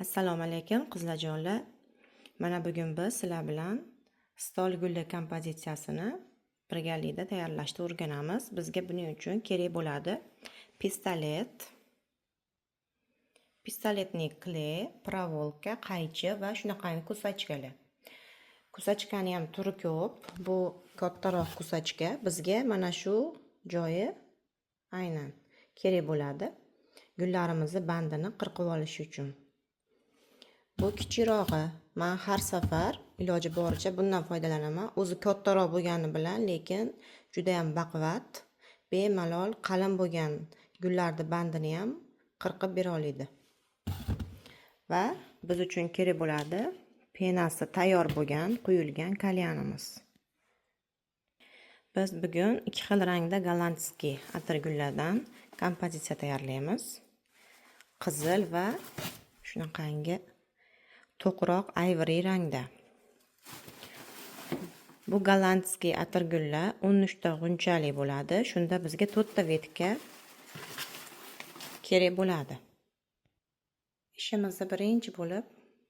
Assalomu alaykum, qizlarjonlar. Mana bugun biz sizlar bilan stol guli kompozitsiyasini birgalikda tayyorlashni o'rganamiz. Bizga buning uchun kerak bo'ladi pistolet, pistoletning клей, проволока, qaychi va shunaqangi кусачка lar. Кусачка ni ham turi ko'p. Bu kattaroq кусачка. Bizga mana shu joyi aynan kerak bo'ladi. Gullarimizni bandini qirqib olish uchun. Bu kichikrog'i. Men har safar iloji boricha bundan foydalanaman. O'zi kattaroq bo'lgani bilan, lekin juda ham baquvvat, bemalol qalin bo'lgan gullarni bandini ham qirqib bera oladi. Va biz uchun kerak bo'ladi penasi tayyor bo'lgan, quyilgan kalyanimiz. Biz bugun ikki xil rangda голландский atirgullardan kompozitsiya tayyorlaymiz. Qizil va shunaqangi to'qroq ivory rangda. Bu голландский atirgullar 13 ta g'unchali bo'ladi. Shunda bizga 4 ta ветка kerak bo'ladi. Ishimizni birinchi bo'lib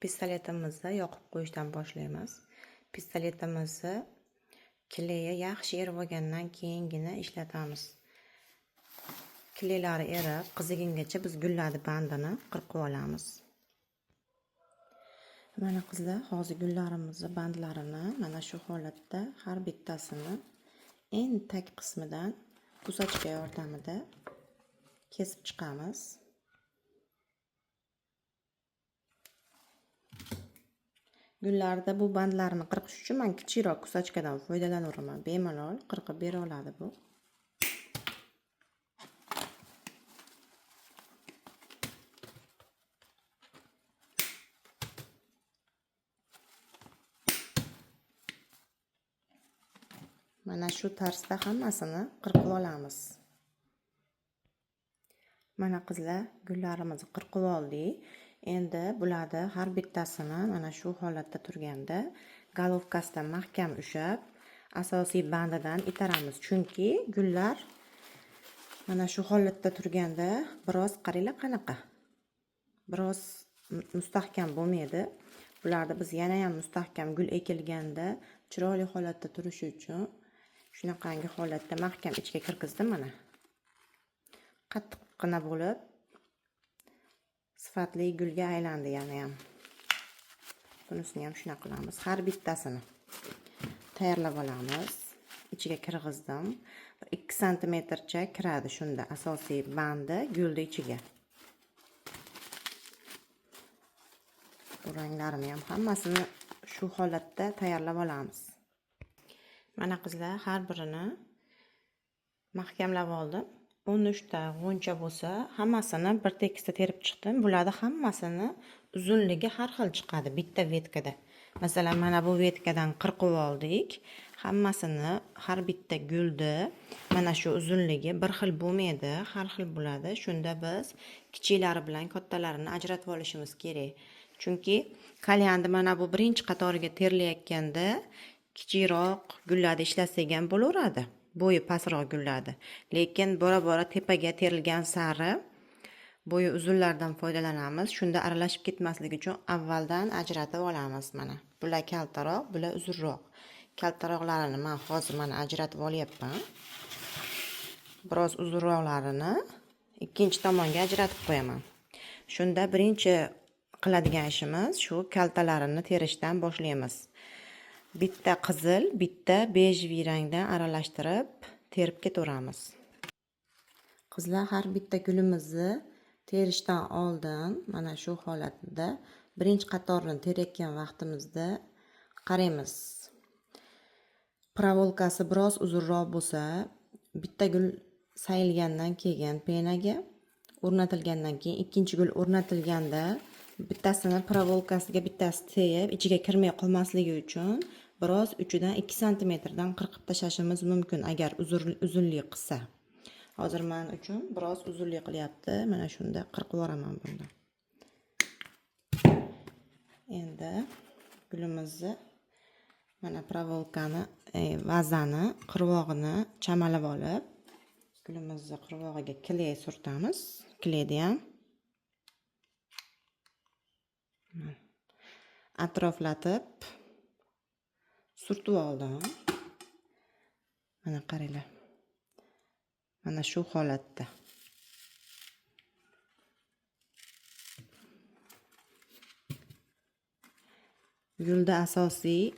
pistoletimizni yoqib qo'yishdan boshlaymiz. Pistoletimizni клей i yaxshi erib olgandan keyingina ishlatamiz. Клей lari erib, qizigungacha biz gullarni bandini qirqib olamiz. Mana qizlar, hozir gullarimizni bandlarini mana shu holatda har bittasini eng tag qismidan кусачка yordamida kesib chiqamiz. Gullarda bu bandlarni qirqish uchun men kichikroq кусачка dan foydalanaveraman. Bemalol qirqib bera oladi bu. Mana shu tarzda hammasini qirqib olamiz. Mana qizlar, gullarimizni qirqib oldik. Endi bularni har bittasini mana shu holatda turganda головка sidan mahkam ushlab, asosiy bandidan itaramiz. Chunki gullar mana shu holatda turganda biroz qaranglar qanaqa. Biroz mustahkam bo'lmaydi. Bularni biz yana ham mustahkam gul ekilganda chiroyli holatda turishi uchun shunaqangi holatda mahkam ichga kirgizdim mana. Qattiqqina bo'lib sifatli gulga aylandi yana ham. Bunisini ham shunaqa qilamiz. Har bittasini tayyorlab olamiz. Ichiga kirgizdim. 2 santimetrcha kiradi shunda asosiy bandi gulni ichiga. Bu ranglarini ham hammasini shu holatda tayyorlab olamiz. Mana qizlar, har birini mahkamlab oldim. 13 ta g'uncha bo'lsa, hammasini bir tekisda terib chiqdim. Bularni hammasini uzunligi har xil chiqadi bitta ветка da. Masalan, mana bu ветка dan qirqib oldik. Hammasini har bitta gulni mana shu uzunligi bir xil bo'lmaydi, har xil bo'ladi. Shunda biz kichiklari bilan kattalarini ajratib olishimiz kerak. Chunki kalyanni mana bu birinchi qatoriga terilayotganda kichikroq gullarni ishlasak ham bo'laveradi. Bo'yi pastroq gullarni. Lekin bora-bora tepaga terilgan sari bo'yi uzunlardan foydalanamiz. Shunda aralashib ketmasligi uchun avvaldan ajratib olamiz mana. Bular kaltaroq, bular uzunroq. Kaltaroqlarini men hozir mana ajratib olyapman. Biroz uzunroqlarini ikkinchi tomonga ajratib qo'yaman. Shunda birinchi qiladigan ishimiz shu kaltalarini terishdan boshlaymiz. Bitta qizil, bitta бежевый rangdan aralashtirib terib ketaveramiz. Qizlar, har bitta gulimizni terishdan oldin mana shu holatda birinchi qatorni terayotgan vaqtimizda qaraymiz. Проволока si biroz uzunroq bo'lsa, bitta gul sayilgandan keyin penaga o'rnatilgandan keyin ikkinchi gul o'rnatilganda bittasini проволока siga bittasi tegib ichiga kirmay qolmasligi uchun biroz uchidan 2 santimetrdan qirqib tashlashimiz mumkin agar uzunlik qilsa. Hozir men uchun biroz uzunlik qilyapti. Mana shunda qirqib yuboraman bunda. Endi gulimizni mana проволока ni, vazani qirvog'ini chamalab olib, gulimizni qirvog'iga клей surtamiz. Клей ni ham Atroflatib surtib oldim. Mana qaranglar. Mana shu holatda. Gulda asosiy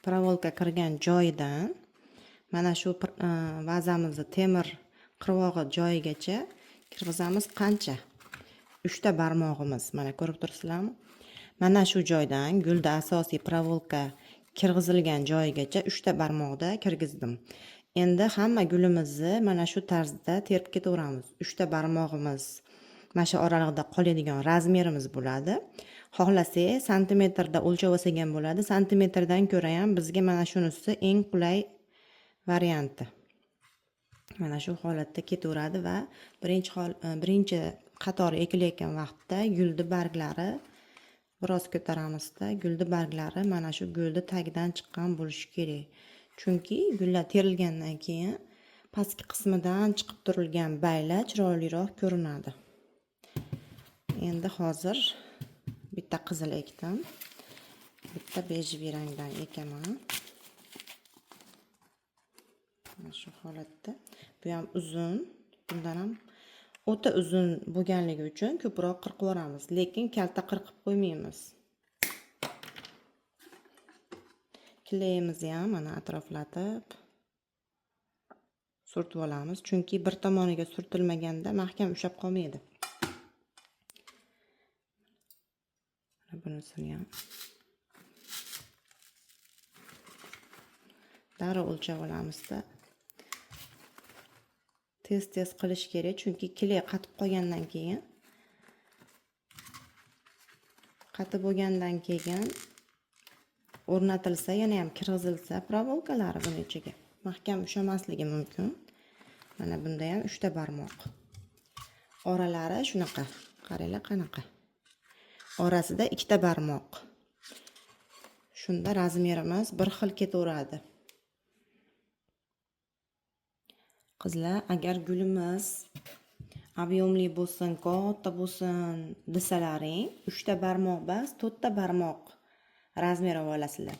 provolka kirgan joyidan mana shu vazamizni temir qirg'og'i joyigacha kirgizamiz qancha? 3 ta barmog'imiz. Mana ko'rib turibsizlarmi? Mana shu joydan gulda asosiy provolka kirgizilgan joyigacha 3 ta barmoqda kirgizdim. Endi hamma gulimizni mana shu tarzda terib ketaveramiz. 3 ta barmog'imiz mana shu oralig'ida qoladigan razmerimiz bo'ladi. Xohlasak santimetrda o'lchab olsak ham bo'ladi. Santimetrdan ko'ra ham bizga mana shunisi eng qulay varianti. Mana shu holatda ketaveradi va birinchi qatori ekilayotgan vaqtda gulni barglari biroz ko'taramizda, gulni barglari mana shu gulni tagidan chiqqan bo'lishi kerak. Chunki gullar terilgandan keyin pastki qismidan chiqib turilgan baylar chiroyliroq ko'rinadi. Endi hozir bitta qizil ekdim, bitta bejiviy rangdan ekaman. Mana shu holatda. Bu ham uzun, bundan ham o'ta uzun bo'lganligi uchun ko'proq qirqib yuboramiz, lekin kalta qirqib qo'ymaymiz. Kleyimizni ham mana atroflatib surtib olamiz, chunki bir tomoniga surtilmaganda mahkam ushlab qolmaydi. Mana bunisini ham darrov o'lchab olamizda. Tez-tez qilish kerak, chunki kley qatib qolgandan keyin, qatib bo'lgandan keyin o'rnatilsa, yana ham kirgizilsa provolkalari buni ichiga mahkam ushlamasligi mumkin. Mana bunda ham 3 ta barmoq. Oralari shunaqa. Qaranglar qanaqa. Orasida 2 ta barmoq. Shunda razmerimiz bir xil ketaveradi. Qizlar, agar gulimiz объемli bo'lsin, katta bo'lsin desalaring, 3 ta barmoq bas, 4 ta barmoq razmer olasizlar.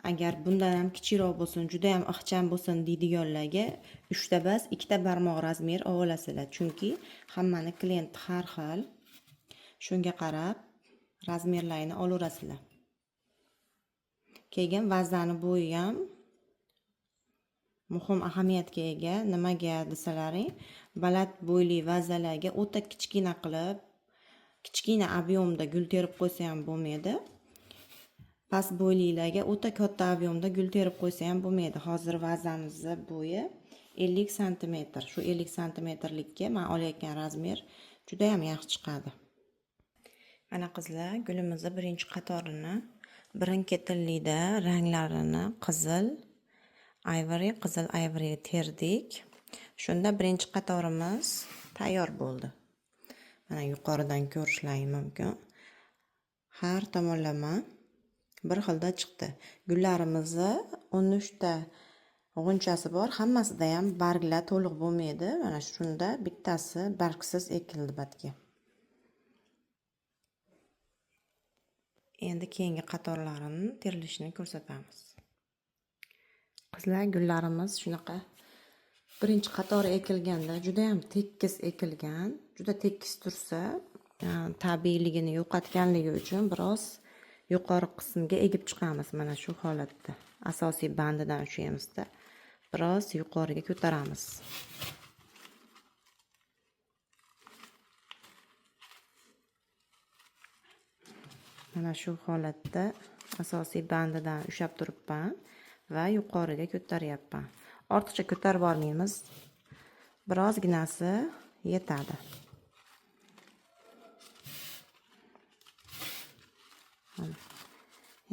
Agar bundan ham kichikroq bo'lsin, juda ham ixcham bo'lsin deydiganlarga 3 ta bas, 2 ta barmoq razmer olasizlar. Chunki hammani klient har xil. Shunga qarab razmerlarini olaverasizlar. Keyin vazani bo'yi ham muhim ahamiyatga ega. Nimaga desalaring, baland bo'yli vazalarga o'ta kichkina qilib, kichkina объемda gul terib qo'ysa ham bo'lmaydi. Past bo'ylilarga o'ta katta объемda gul terib qo'ysa ham bo'lmaydi. Hozir vazamizni bo'yi 50 santimetr. Shu 50 santimetrlikka men olayotgan razmer juda ham yaxshi chiqadi. Mana qizlar, gulimizni birinchi qatorini birin-ketinlikda ranglarini qizil, ivory, qizil ivory terdik. Shunda birinchi qatorimiz tayyor bo'ldi. Mana yuqoridan ko'rishlaring mumkin. Har tomonlama bir xilda chiqdi. Gullarimizni 13 ta g'unchasi bor, hammasida ham barglar to'liq bo'lmaydi. Mana shunda bittasi bargsiz ekildi batga. Endi keyingi qatorlarini terilishini ko'rsatamiz. Qizlar, gullarimiz shunaqa birinchi qatori ekilganda juda ham tekis ekilgan, juda tekis tursa, tabiiyligini yo'qotganligi uchun biroz yuqori qismga egib chiqamiz mana shu holatda. Asosiy bandidan ushlaymizda, biroz yuqoriga ko'taramiz. Mana shu holatda asosiy bandidan ushlab turibman va yuqoriga ko'taryapman. Ortiqcha ko'tarib bormaymiz. Birozginasi yetadi.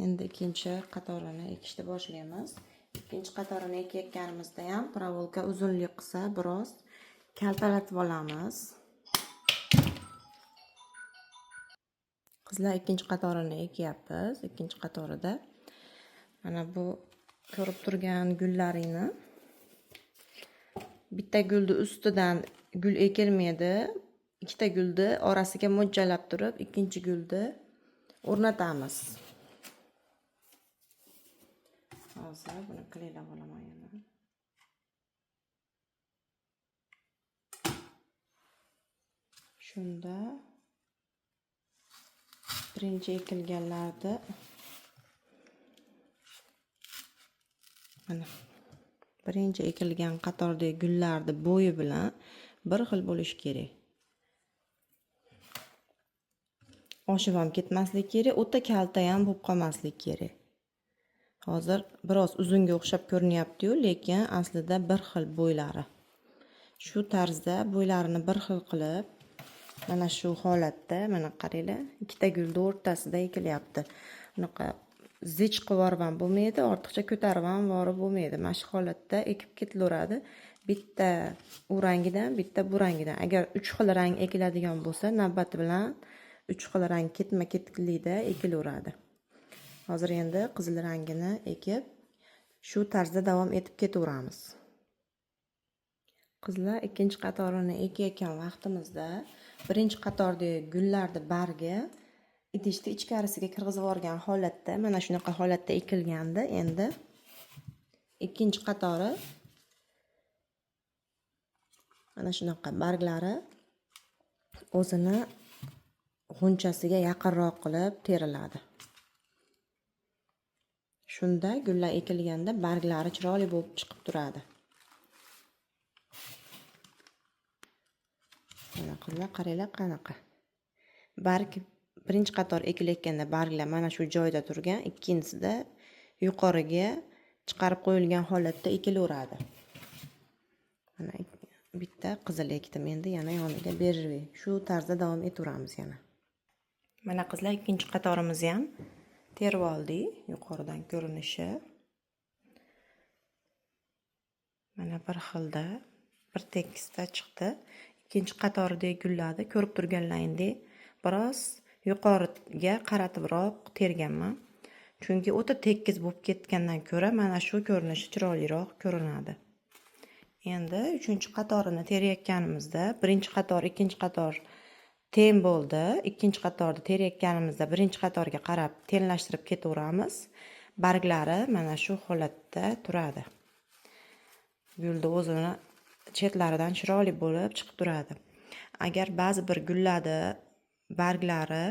Endi ikkinchi qatorini ekishni boshlaymiz. Ikkinchi qatorini ekayotganimizda ham provolka uzunlik qilsa biroz kaltalatib olamiz. Qizlar, ikkinchi qatorini ekyapmiz. Ikkinchi qatorida mana bu ko'rib turgan gullaringni bitta gulni ustidan gul ekilmaydi. Ikkita gulni orasiga mo'ljallab turib, ikkinchi gulni O'rnatamiz. Hozir buni kleylab olaman yana. Shunda birinchi ekilganlarda mana birinchi ekilgan qatordagi gullarni bo'yi bilan bir xil bo'lishi kerak. Oshib ham ketmaslik kerak, o'ta kalta ham bo'lib qolmaslik kerak. Hozir biroz uzunga o'xshab ko'rinyapti-yu, lekin aslida bir xil bo'ylari. Shu tarzda bo'ylarini bir xil qilib, mana shu holatda, mana qaranglar, ikkita gulni o'rtasida ekilyapti. Bunaqa zich qilib yorib ham bo'lmaydi, ortiqcha ko'tarib ham yorib bo'lmaydi. Mana shu holatda ekib ketilaveradi. Bitta u rangidan, bitta bu rangidan. Agar 3 xil rang ekiladigan bo'lsa, navbati bilan 3 xil rang ketma-ketlikda ekilaveradi. Hozir endi qizil rangini ekib, shu tarzda davom etib ketaveramiz. Qizlar, ikkinchi qatorini ekayotgan vaqtimizda birinchi qatordagi gullarni bargi idishni ichkarisiga kirgizib yuborgan holatda, mana shunaqa holatda ekilganda, endi ikkinchi qatori mana shunaqa barglari o'zini g'unchasiga yaqinroq qilib teriladi. Shunda gullar ekilganda barglari chiroyli bo'lib chiqib turadi. Mana qizlar, qaranglar qanaqa. Barg birinchi qator ekilayotganda barglar mana shu joyda turgan, ikkinchisida yuqoriga chiqarib qo'yilgan holatda ekilaveradi. Mana bitta qizil ekdim, endi yana yoniga berjvi. Shu tarzda davom etaveramiz yana. Mana qizlar, ikkinchi qatorimizni ham terib oldik, yuqoridan ko'rinishi. Mana bir xilda, bir tekisda chiqdi. Ikkinchi qatoridagi gullarni ko'rib turganlaringdek biroz yuqoriga qaratibroq terganman. Chunki o'ta tekis bo'lib ketgandan ko'ra mana shu ko'rinishi chiroyliroq ko'rinadi. Endi uchinchi qatorini terayotganimizda birinchi qator, ikkinchi qator teng bo'ldi. Ikkinchi qatorni terayotganimizda birinchi qatorga qarab tenglashtirib ketaveramiz. Barglari mana shu holatda turadi. Gulni o'zini chetlaridan chiroyli bo'lib chiqib turadi. Agar ba'zi bir gullarni barglari,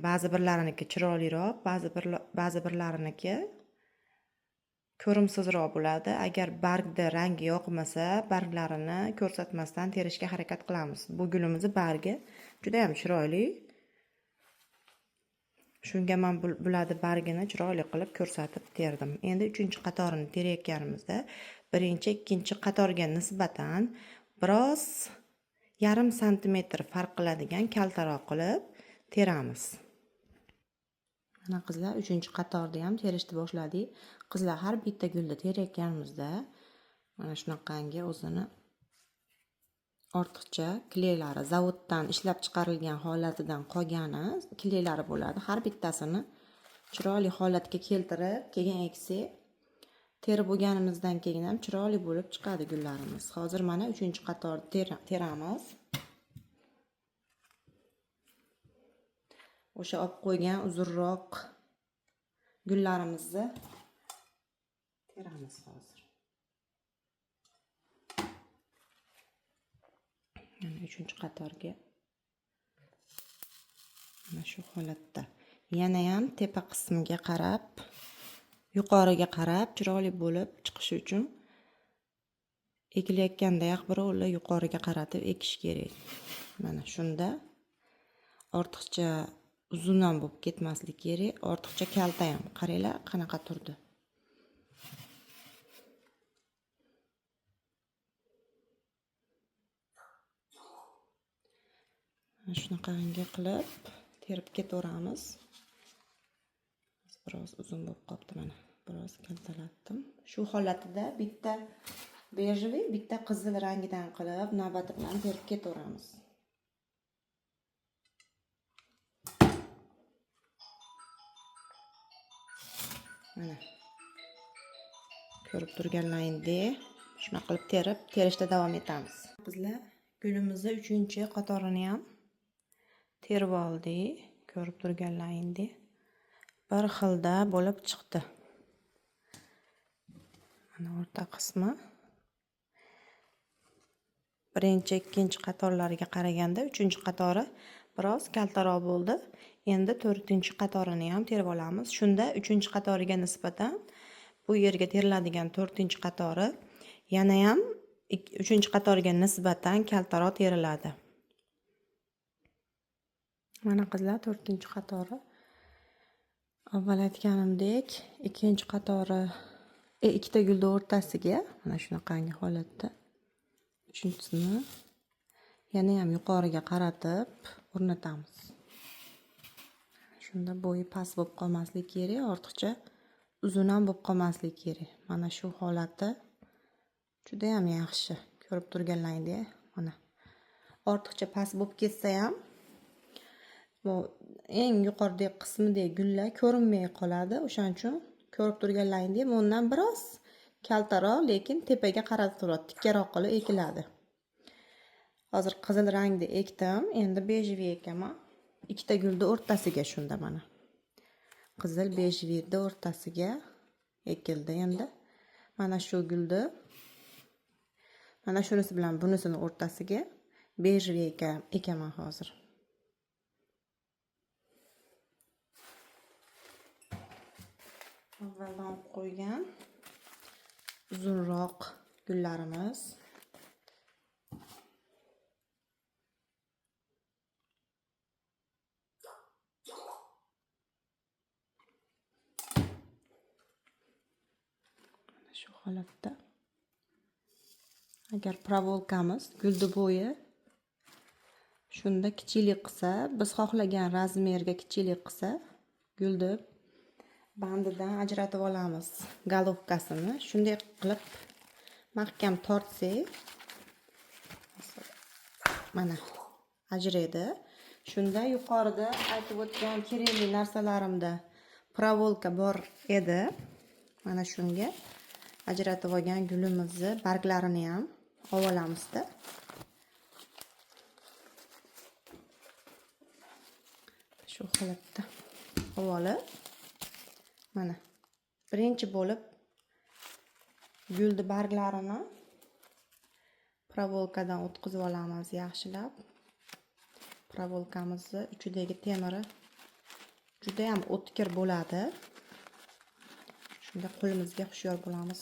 ba'zi birlariniki chiroyliroq, ba'zi birlariniki ko'rimsizroq bo'ladi. Agar bargda rangi yoqmasa, barglarini ko'rsatmasdan terishga harakat qilamiz. Bu gulimizni bargi juda ham chiroyli. Shunga men bularni bargini chiroyli qilib ko'rsatib terdim. Endi uchinchi qatorini terayotganimizda birinchi, ikkinchi qatorga nisbatan biroz yarim santimetr farq qiladigan kaltaroq qilib teramiz. Mana qizlar, uchinchi qatorni ham terishni boshladik. Qizlar, har bitta gulni terayotganimizda mana shunaqangi o'zini ortiqcha kleylari, zavoddan ishlab chiqarilgan holatidan qolgani kleylari bo'ladi. Har bittasini chiroyli holatga keltirib, keyin eksak, terib bo'lganimizdan keyin ham chiroyli bo'lib chiqadi gullarimiz. Hozir mana uchinchi qatorni teramiz. O'sha olib qo'ygan uzunroq gullarimizni teramiz hozir. Mana uchinchi qatorga mana shu holatda yana ham tepa qismiga qarab, yuqoriga qarab chiroyli bo'lib chiqishi uchun ekilayotganda birovlar yuqoriga qaratib ekish kerak. Mana shunda ortiqcha uzun ham bo'lib ketmasligi kerak, ortiqcha kalta ham. Qaranglar qanaqa turdi. Mana shunaqangi qilib terib ketaveramiz. Biroz uzun bo'lib qolibdi mana. Biroz kaltalatdim. Shu holatida bitta bejiviy, bitta qizil rangidan qilib navbati bilan terib ketaveramiz. Mana ko'rib turganlaringdek shunaqa qilib terib, terishda davom etamiz. Qizlar, gulimizni 3-qatorini ham terib oldik. Ko'rib turganlaringdek bir xilda bo'lib chiqdi. Mana o'rta qismi. Birinchi, ikkinchi qatorlariga qaraganda uchinchi qatori biroz kaltaroq bo'ldi. Endi to'rtinchi qatorini ham terib olamiz. Shunda uchinchi qatoriga nisbatan bu yerga teriladigan to'rtinchi qatori yana ham uchinchi qatoriga nisbatan kaltaroq teriladi. Mana qizlar, to'rtinchi qatori. Avval aytganimdek, ikkinchi qatori ikkita gulni o'rtasiga mana shunaqangi holatda uchinchisini yana ham yuqoriga qaratib o'rnatamiz. Shunda bo'yi past bo'lib qolmasligi kerak, ortiqcha uzun ham bo'lib qolmasligi kerak. Mana shu holati juda ham yaxshi. Ko'rib turganlaringdek, mana ortiqcha past bo'lib ketsa ham bu eng yuqoridagi qismidagi gullar ko'rinmay qoladi. O'shaning uchun ko'rib turganlaringdek, bundan biroz kaltaroq, lekin tepaga qaratib turadi, tikkaroq qilib ekiladi. Hozir qizil rangda ekdim, endi bejiviy ekaman. Ikkita gulni o'rtasiga shunda mana. Qizil bejeviyni o'rtasiga ekildi endi. Mana shu gulni, mana shunisi bilan bunisini o'rtasiga bejiviy ekaman hozir. Avvaldan olib qo'ygan uzunroq gullarimiz. Mana shu holatda. Agar provolkamiz gulni bo'yi shunda kichiklik qilsa, biz xohlagan razmerga kichiklik qilsa, gulni bandidan ajratib olamiz golovkasini. Shunday qilib mahkam tortsak, mana ajraydi. Shunda yuqorida aytib o'tgan kerakli narsalarimda provolka bor edi. Mana shunga ajratib olgan gulimizni barglarini ham olib olamizda. Shu holatda olib olib, mana birinchi bo'lib gulni barglarini provolkadan o'tkazib olamiz yaxshilab. Provolkamizni ichidagi temiri juda ham o'tkir bo'ladi. Shunda qo'limizga hushyor bo'lamiz.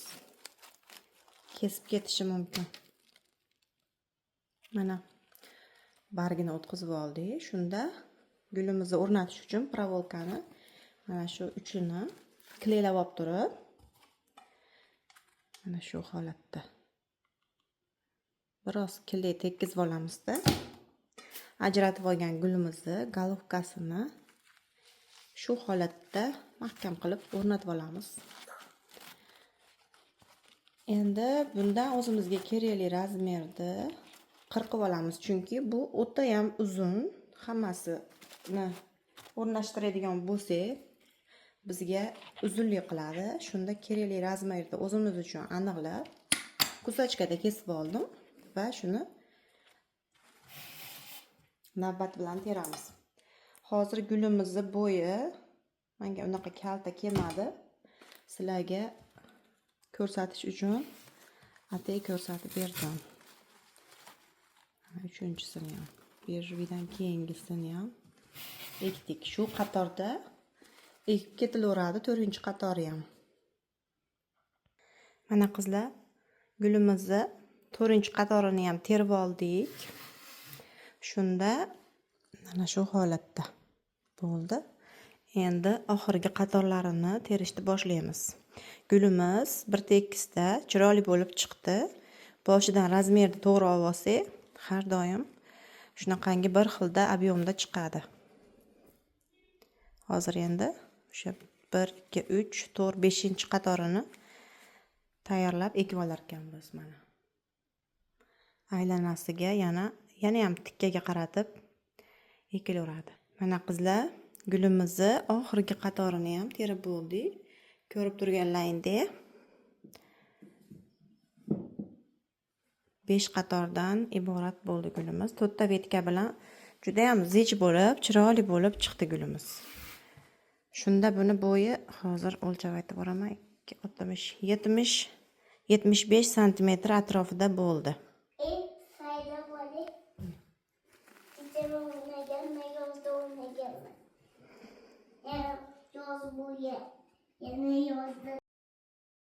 Kesib ketishi mumkin. Mana bargini o'tkazib oldik. Shunda gulimizni o'rnatish uchun provolkani mana shu uchini kleylab olib turib, mana shu holatda biroz kley tekkizib olamizda. Ajratib olgan gulimizni golovkasini shu holatda mahkam qilib o'rnatib olamiz. Endi bundan o'zimizga kerakli razmerni qirqib olamiz, chunki bu o'ta ham uzun. Hammasini o'rnashtiradigan bo'lsak, bizga uzunlik qiladi. Shunda kerakli razmerni o'zimiz uchun aniqlab, kusachkada kesib oldim va shuni navbat bilan teramiz. Hozir gulimizni bo'yi menga unaqa kalta kelmadi. Sizlarga ko'rsatish uchun atay ko'rsatib berdim. Uchinchisini ham, bejvidan keyingisini ham ekdik. Shu qatorda ekib ketilaveradi, to'rtinchi qatori ham. Mana qizlar, gulimizni to'rtinchi qatorini ham terib oldik. Shunda mana shu holatda bo'ldi. Endi oxirgi qatorlarini terishni boshlaymiz. Gulimiz bir tekisda chiroyli bo'lib chiqdi. Boshidan razmerni to'g'ri olib olsak, har doim shunaqangi bir xilda ob'yomda chiqadi. Hozir endi o'sha 1 2 3 4 5 qatorini tayyorlab ekib olar ekanmiz mana. Aylanasiga yana ham tikkaga qaratib ekilaveradi. Mana qizlar, gulimizni oxirgi qatorini ham terib bo'ldik. Ko'rib turganlaringdek 5 qatordan iborat bo'ldi gulimiz. 4 ta vetka bilan Judayam zich bo'lib, chiroyli bo'lib chiqdi gulimiz. Shunda buni bo'yi hozir o'lchab aytib boraman. 60, 70, 75 santimetr atrofida bo'ldi. E, saylab oling. Kecha o'ynaganman, yozda o'ynaganman. Yana yoz bo'yi. Yana yozda.